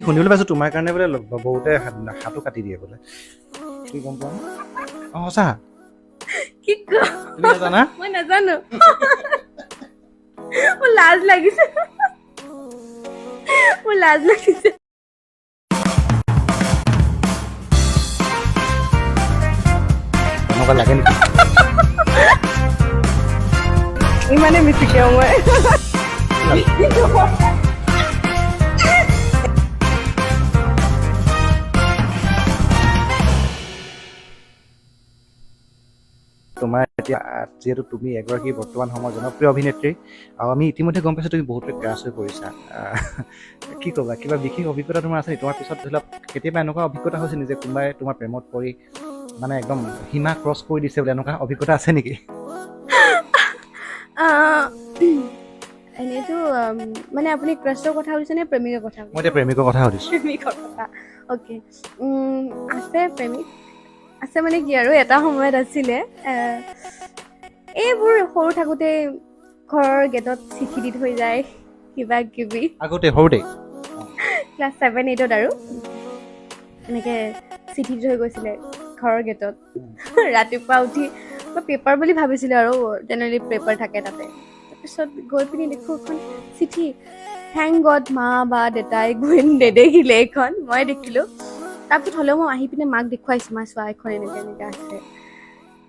শুনিবলৈ পাইছোঁ তোমাৰ কাৰণে বোলে বহুতে হাতো কাটি দিয়ে বোলে, তুমি গম পোৱা? অঁ সঁচা? কি তুমি নাজানা? মই নাজানো, মোৰ লাজ লাগিছে, মোৰ লাজ লাগিছে। এনেকুৱা লাগে নেকি? ইমানে মিচিকে মই। তোমাৰ এতিয়া যিহেতু তুমি এগৰাকী বৰ্তমান সময়ৰ জনপ্ৰিয় অভিনেত্ৰী আৰু আমি ইতিমধ্যে গম পাইছোঁ তুমি বহুতে ক্ৰাছ হৈ পৰিছা, কি ক'বা, কিবা বিশেষ অভিজ্ঞতা তোমাৰ আছে নেকি? তোমাৰ পিছত ধৰি লওক কেতিয়াবা এনেকুৱা অভিজ্ঞতা হৈছে নেকি যে কোনোবাই তোমাৰ প্ৰেমত পৰি মানে একদম সীমা ক্ৰছ কৰি দিছে বুলি, এনেকুৱা অভিজ্ঞতা আছে নেকি? এনেইতো মানে আপুনি ক্ৰাছৰ কথা সুধিছে নে প্ৰেমিকৰ কথা? মই এতিয়া প্ৰেমিকৰ কথা সুধিছোঁ। প্ৰেমিকৰ কথা, অ'কে। আছে প্ৰেমিক আছে, মানে কি আৰু এটা সময়ত আছিলে। এইবোৰ সৰু থাকোঁতে ঘৰৰ গেটত চিঠি দি থৈ যায় কিবা কিবি। আগতে সৰুতে? ক্লাছ 7 8ত আৰু এনেকৈ চিঠি দি থৈ গৈছিলে ঘৰৰ গেটত। ৰাতিপুৱা উঠি মই পেপাৰ বুলি ভাবিছিলোঁ আৰু, জেনেৰেলি পেপাৰ থাকে তাতে। তাৰপিছত গৈ পিনি দেখোঁ এখন চিঠি। Thank god মা বা দেউতাই গৈ নেদেখিলে এইখন, মই দেখিলোঁ। তাৰপিছত হ'লেও মই আহি পিনে মাক দেখুৱাইছোঁ, মা চোৱা এইখন এনেকৈ এনেকৈ আছে।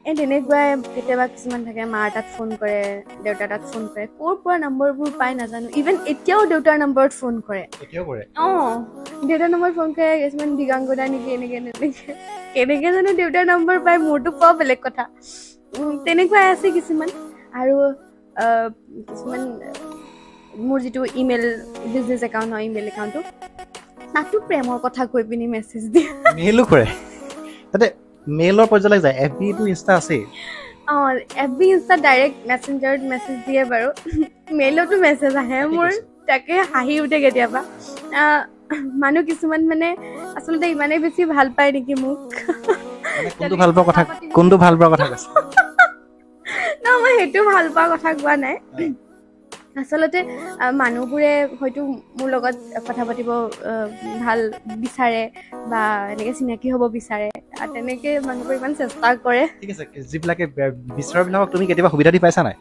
এই তেনেকুৱাই কেতিয়াবা কিছুমান থাকে, মাৰ তাত ফোন কৰে, দেউতাৰ তাত ফোন কৰে, ক'ৰ পৰা নম্বৰবোৰ পায় নাজানো। ইভেন এতিয়াও দেউতাৰ নম্বৰত ফোন কৰে। অঁ, দেউতাৰ নম্বৰত ফোন কৰে কিছুমান, দিগাংগনা নেকি এনেকৈ এনেকৈ কেনেকৈ জানো দেউতাৰ নম্বৰ পায়, মোৰতো পোৱা বেলেগ কথা। তেনেকুৱাই আছে কিছুমান। আৰু কিছুমান মোৰ যিটো ইমেইল বিজনেছ একাউণ্ট হয়, ইমেইল একাউণ্টটো, তাতো প্ৰেমৰ কথা কৈ পিনি মেছেজ দিয়ে। মেইলো কৰে তাতে, মেইলৰ পৰ্যায়লৈ যায়। এফ বিটো ইনষ্টা আছেই। অঁ, এফ বি ইনষ্টা ডাইৰেক্ট মেছেঞ্জাৰত মেছেজ দিয়ে বাৰু, মেইলতো মেছেজ আহে মোৰ, তাকে হাঁহি উঠে কেতিয়াবা। মানুহ কিছুমান মানে আচলতে ইমানেই বেছি ভাল পায় নেকি মোক। কোনটো ভাল পোৱাৰ কথা, কোনটো ভাল পোৱাৰ কথা কৈছে? ন, মই সেইটো ভাল পোৱাৰ কথা কোৱা নাই। আচলতে মানুহবোৰে হয়তো মোৰ লগত কথা পাতিব ভাল বিচাৰে বা এনেকৈ চিনাকি হ'ব বিচাৰে, তেনেকৈ মানুহবোৰে ইমান চেষ্টা কৰে। ঠিক আছে, যিবিলাকে বিচৰাবিলাকক তুমি কেতিয়াবা সুবিধা দি পাইছা নাই?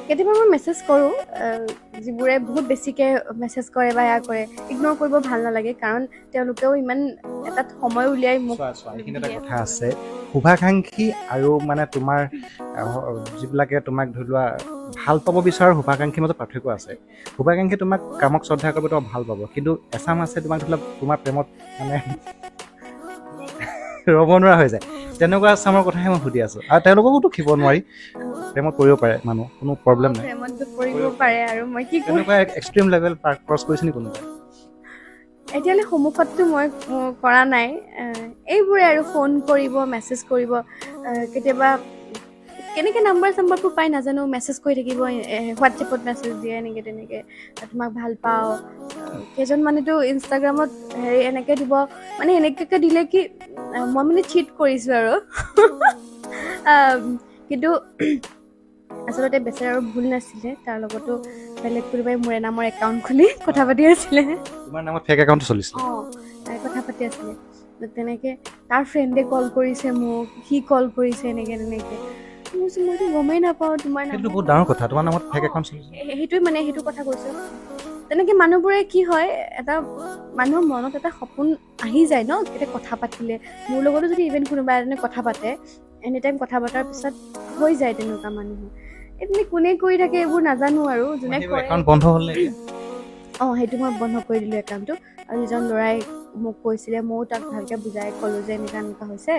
কেতিয়াবা মই মেছেজ কৰোঁ, যিবোৰে বহুত বেছিকৈ মেছেজ কৰে বা এয়া কৰে, ইগন'ৰ কৰিব ভাল নালাগে, কাৰণ তেওঁলোকেও ইমান এটা সময় উলিয়াই মোক। এইখিনি এটা কথা আছে, শুভাকাংক্ষী আৰু মানে তোমাৰ যিবিলাকে তোমাক ধৰি লোৱা ভাল পাব বিচাৰ, শুভাকাংক্ষীৰ মাজত পাৰ্থক্য আছে। শুভাকাংক্ষী তোমাক কামক শ্ৰদ্ধা কৰিব, তোমাক ভাল পাব, কিন্তু এচাম আছে তোমাক ধৰি লোৱা তোমাৰ প্ৰেমত মানে ৰ'ব নোৱাৰা হৈ যায়। তেনেকুৱা এচামৰ কথাহে মই সুধি আছোঁ। আৰু তেওঁলোককো দুখিব নোৱাৰি, প্ৰেমত পৰিব পাৰে মানুহ, কোনো প্ৰব্লেম নাই। তেনেকুৱা এক্সট্ৰিম লেভেল ক্ৰছ কৰিছে নি কোনোবাই? এতিয়ালৈ সন্মুখততো মই কৰা নাই। এইবোৰে আৰু ফোন কৰিব, মেছেজ কৰিব, কেতিয়াবা কেনেকৈ নাম্বাৰ চাম্বাৰবোৰ পাই নাজানো, মেছেজ কৰি থাকিব, হোৱাটছএপত মেছেজ দিয়ে এনেকৈ তেনেকৈ, তোমাক ভাল পাওঁ। কেইজনমানেতো ইনষ্টাগ্ৰামত হেৰি এনেকৈ দিব, মানে এনেকুৱাকৈ দিলে কি মই মানে চিট কৰিছোঁ আৰু। কিন্তু আচলতে বেচেৰাৰো ভুল নাছিলে, তাৰ লগতো বেলেগ কোনোবাই মোৰে নামৰ একাউণ্ট খুলি কথা পাতি আছিলে। তোমাৰ নামত ফেক একাউণ্ট চলিছিলে? অঁ, তাই কথা পাতি আছিলে তেনেকৈ। তাৰ ফ্ৰেণ্ডে কল কৰিছে মোক, সি কল কৰিছে এনেকৈ তেনেকৈ। মইতো গমেই নাপাওঁ তোমাৰ নাম। বহুত ডাঙৰ কথা, তোমাৰ নামত ফেক একাউণ্ট চলিছে। সেইটোৱে মানে সেইটো কথা কৈছোঁ। তেনেকৈ মানুহবোৰে কি হয়, এটা মানুহৰ মনত এটা সপোন আহি যায় ন, এতিয়া কথা পাতিলে মোৰ লগতো যদি ইভেন কোনোবা এজনে কথা পাতে, এনি টাইম কথা পতাৰ পিছত হৈ যায় তেনেকুৱা মানুহৰ। এই মানে কোনে কৰি থাকে এইবোৰ নাজানো আৰু, যোনে কৰে। বন্ধ হ'ল? অঁ, সেইটো মই বন্ধ কৰি দিলোঁ একাউণ্টটো। আৰু যিজন ল'ৰাই মোক কৈছিলে, ময়ো তাক ভালকৈ বুজাই ক'লোঁ যে এনেকুৱা এনেকুৱা হৈছে,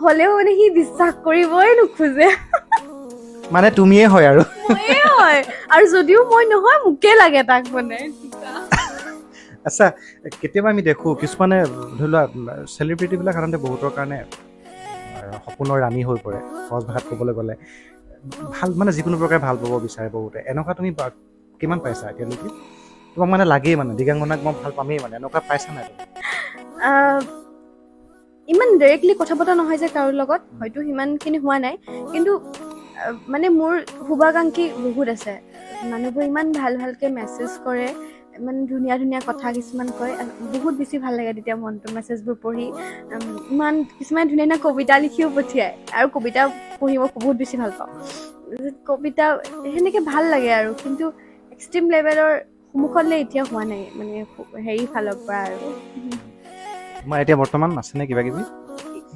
হ'লেও মানে সি বিশ্বাস কৰিবই নোখোজে। মানে তুমিয়ে হয় আৰু? ময়ে হয়, আৰু যদিও মই নহয়, মোকে লাগে তাক মানে। আচ্ছা, কেতিয়াবা আমি দেখোঁ কিছুমানে ধৰি লোৱা চেলিব্ৰিটিবিলাক সাধাৰণতে বহুতৰ কাৰণে সপোনৰ ৰাণী হৈ পৰে, সহজ ভাষাত ক'বলৈ গ'লে। ভাল মানে যিকোনো প্ৰকাৰে ভাল পাব বিচাৰে বহুতে। এনেকুৱা তুমি কিমান পাইছা এতিয়ালৈকে? তোমাক মানে লাগেই মানে দিগাংগনাক মই ভাল পামেই মানে, এনেকুৱা পাইছা নাই তুমি? ইমান ডাইৰেক্টলি কথা পতা নহয় যে কাৰোৰ লগত, হয়তো সিমানখিনি হোৱা নাই, কিন্তু মানে মোৰ শুভাকাংক্ষী বহুত আছে। মানুহবোৰ ইমান ভাল ভালকৈ মেছেজ কৰে, মানে ধুনীয়া ধুনীয়া কথা কিছুমান কয়, বহুত বেছি ভাল লাগে তেতিয়া মনটো মেছেজবোৰ পঢ়ি। ইমান কিছুমান ধুনীয়া ধুনীয়া কবিতা লিখিও পঠিয়ায়, আৰু কবিতা পঢ়ি মই বহুত বেছি ভাল পাওঁ। কবিতা সেনেকৈ ভাল লাগে আৰু, কিন্তু এক্সট্ৰিম লেভেলৰ সন্মুখলৈ এতিয়া হোৱা নাই, মানে হেৰি ফালৰ পৰা আৰু। তোমাৰ এতিয়া বৰ্তমান আছেনে কিবা কিবি?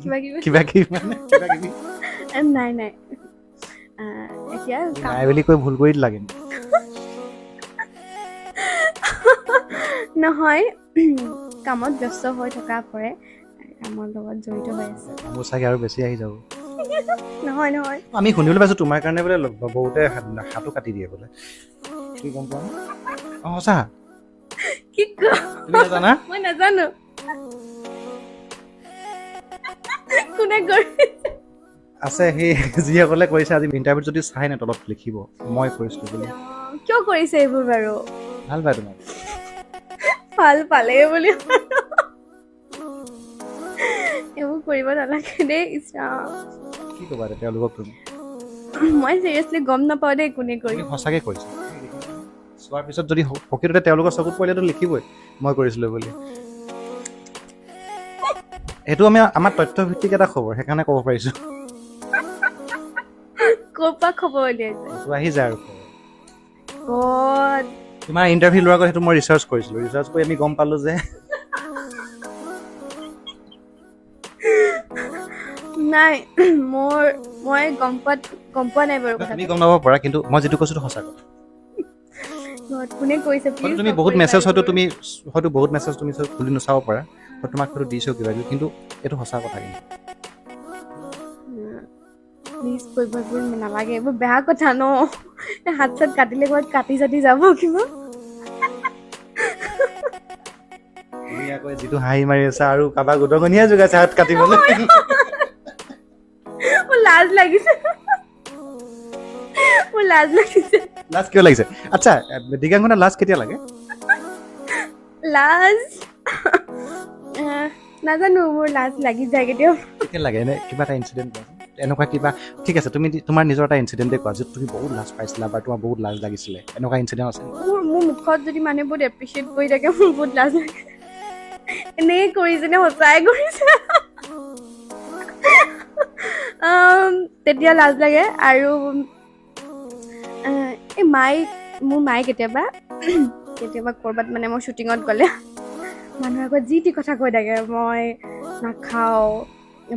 কিবা কিবি কিবা কিবি মানে কিবা কিবি? নাই নাই, এতিয়া নাই বুলি কৈ ভুল কৰি দিলা কিন্তু। নহয়, কামত ব্যস্ত হৈ থকা পৰে, কামৰ লগত জড়িত হৈ আছে। মোৰ চাগে আৰু বেছি আহি যাব। নহয় নহয়, আমি শুনিবলৈ পাইছোঁ তোমাৰ কাৰণে বোলে বহুতে হাতো কাটি দিয়ে বোলে, কি গম পোৱা? অঁ সঁচা? কি তুমি নাজানা? মই নাজানো। কোনে কৰিছে? আছে সেই যিসকলে কৰিছে, আজি ইণ্টাৰভিউত যদি চাই নাই তলত লিখিব মই কৰিছিলোঁ বুলি। কিয় কৰিছে এইবোৰ বাৰু? ভাল পায় তোমাক? ভাল পালে বুলি এইবোৰ কৰিব নালাগে দেই। ইছৰাম, কি ক'বা তেওঁলোকক তুমি? মই চিৰিয়াছলি গম নাপাওঁ দেই কোনে কৰিছে। সঁচাকৈ কৰিছে চোৱাৰ পিছত যদি প্ৰকৃততে তেওঁলোকৰ চকুত পৰিলেতো লিখিবই মই কৰিছিলোঁ বুলি। সেইটো আমি আমাৰ তথ্যভিত্তিক এটা খবৰ, সেইকাৰণে ক'ব পাৰিছোঁ। ক'ৰ পৰা খবৰ উলিয়াইছে? সেইটো আহি যায় আৰু খবৰ। তোমাৰ ইণ্টাৰভিউ লোৱাৰ আগত সেইটো মই ৰিচাৰ্চ কৰিছিলোঁ, ৰিচাৰ্চ কৰি আমি গম পালোঁ যে নাই, মোৰ মই গম পোৱা নাই বাৰু। তুমি গম নাপাব পাৰা, কিন্তু মই যিটো কৈছোঁ সঁচা কথা। কোনে কৰিছে? তুমি বহুত মেছেজ হয়তো তুমি হয়তো বহুত মেছেজ তুমি খুলি নাচাব পাৰা, তোমাক হয়তো দিছেও কিবা কিবি, কিন্তু এইটো সঁচা কথা। কিন্তু প্লিজ কৰিব এইবোৰ নালাগে, এইবোৰ বেয়া কথা ন। হাত চাত কাটিলে ক'ৰবাত কাটি চাটি যাব কিবা। ধুনীয়াকৈ যিটো হাঁহি মাৰি আছা আৰু কাৰোবাক উদগনিয়ে যোগাইছে হাত কাটিবলৈ। মোৰ লাজ লাগিছে, মোৰ লাজ লাগিছে। লাজ কিয় লাগিছে? আচ্ছা দিগাংগনা, লাজ কেতিয়া লাগে? লাজ নাজানো, মোৰ লাজ লাগি যায় কেতিয়াবা। কেতিয়া লাগে? এনে কিবা এটা ইনচিডেণ্ট এনেকুৱা কিবা? ঠিক আছে, তুমি তোমাৰ নিজৰ এটা ইনচিডেণ্টে কোৱা যে তুমি বহুত লাজ পাইছিলা বা তোমাৰ বহুত লাজ লাগিছিলে, এনেকুৱা ইনচিডেণ্ট আছে? মোৰ মুখত যদি মানুহে বহুত এপ্ৰিচিয়েট কৰি থাকে মোৰ বহুত লাজ লাগে। এনেই কৰিছে নে সঁচাই কৰিছে, তেতিয়া লাজ লাগে। আৰু এই মায়ে, মোৰ মায়ে কেতিয়াবা কেতিয়াবা ক'ৰবাত মানে মই শ্বুটিঙত গ'লে মানুহৰ আগত যি টি কথা কৈ থাকে, মই নাখাওঁ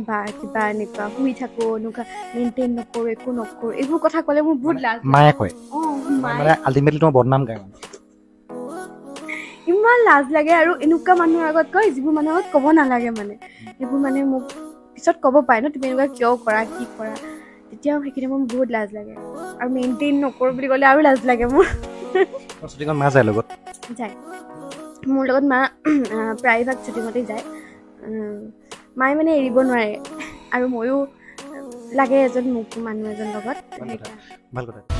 বা কিবা এনেকুৱা শুই থাকোঁ, এনেকুৱা মেইনটেইন নকৰোঁ, একো নকৰোঁ, এইবোৰ কথা ক'লে মোৰ বহুত লাজ। মায়ে কয়? অঁ, মানে আল্টিমেটলি তোমাৰ বদনাম গায় মানে। ইমান লাজ লাগে। আৰু এনেকুৱা মানুহৰ আগত কয় যিবোৰ মানুহৰ আগত ক'ব নালাগে, মানে সেইবোৰ মানে মোক পিছত ক'ব পাৰে ন, তুমি এনেকুৱা কিয় কৰা কি কৰা, তেতিয়াও সেইখিনি মোৰ বহুত লাজ লাগে। আৰু মেইনটেইন নকৰোঁ বুলি ক'লে আৰু লাজ লাগে মোৰ। শ্বুটিঙত মা যায় লগত? যায়, মোৰ লগত মা প্ৰায়ভাগ শ্বুটিঙতে যায়। মায়ে মানে এৰিব নোৱাৰে, আৰু ময়ো লাগে এজন মোক মানুহ এজন লগত। ভাল কথা।